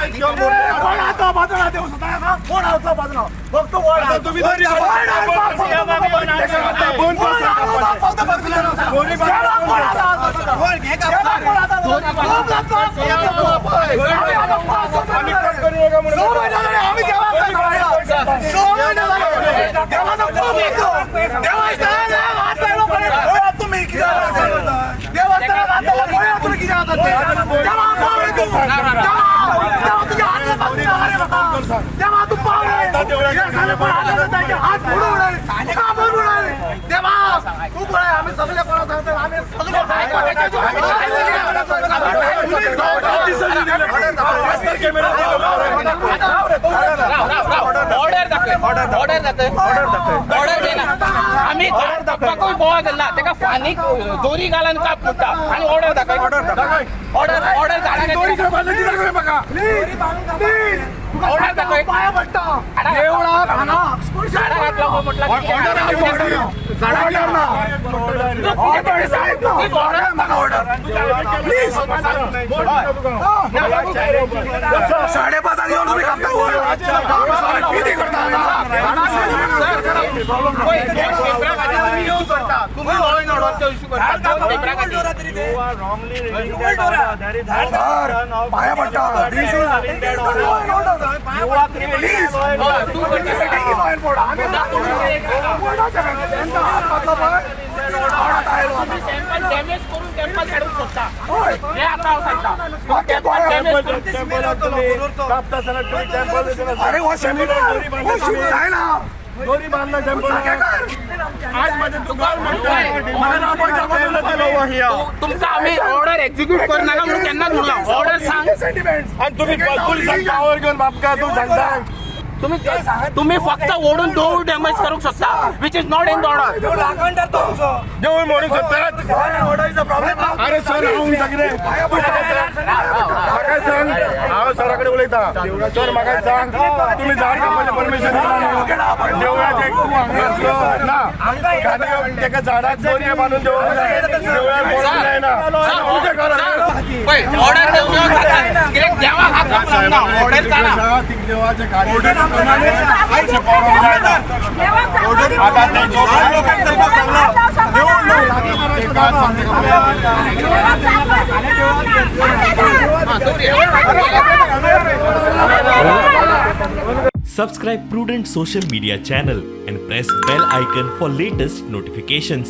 कोण हातो बाजूला देऊ सुद्धा, कोण हातो बाजूला फक्त वड. तुम्ही आम्ही सगळे कोणा सांगतो, आम्ही सगळे. ऑर्डर दाखय, ऑर्डर दाखय, ऑर्डर देना. आमी कापपाकूय बोवा घालना, तेका फानीक दोरी घालून काप म्हणटा आनी ऑर्डर दाखय, ऑर्डर ऑर्डर झाडां दोरी बांधली दाखय म्हाका. ऑर्डर दाखय. पाया पडटा देवळाक हांगा. झाडां घातला म्हटलं. ऑर्डर ना, ऑर्डर साहेब, ऑर्डर म्हाका, ऑर्डर प्लीज. 5:30 येवन तुमी कापता, कितें करता? पाया पडटा, प्लीज. डॅमेज करून टेम्पल काडूंक सोदता हे आतां हांव सांगता. अरे हो सेमिनार जायना. दोरी बांधला टेम्पल आज माझ्या दुकान. तुमकां आमी ऑर्डर एक्झिक्यूट करनाका म्हणून केन्नाच म्हणलां. ऑर्डर सांग आणि तुम्ही पुलिसांक पावर घेवन बापका तूं सांगता. तुम्ही तुम्ही फक्त ओढून देऊळ डॅमेज करूंक शकता, which is not in the order. देवूळ मोडूंक शकतात. अरे सर, हांव सगळे म्हाका सांग, हांव सरा कडेन उलयता. सर म्हाका सांग, तुमी झाड कापपाचें परमिशन दिलां न्हू देवळाक? एक तूं हांगा आसलो ना, तेका झाडाक दोरये बांदून देवळाक मोडूंक जायना तुजें घर. पळय, ऑर्डर दिवंक जाता कित्याक देवाक हात लावंक ना, ऑर्डर जाना. देवाचे आता ते Subscribe Prudent Social Media channel and press bell icon for latest notifications.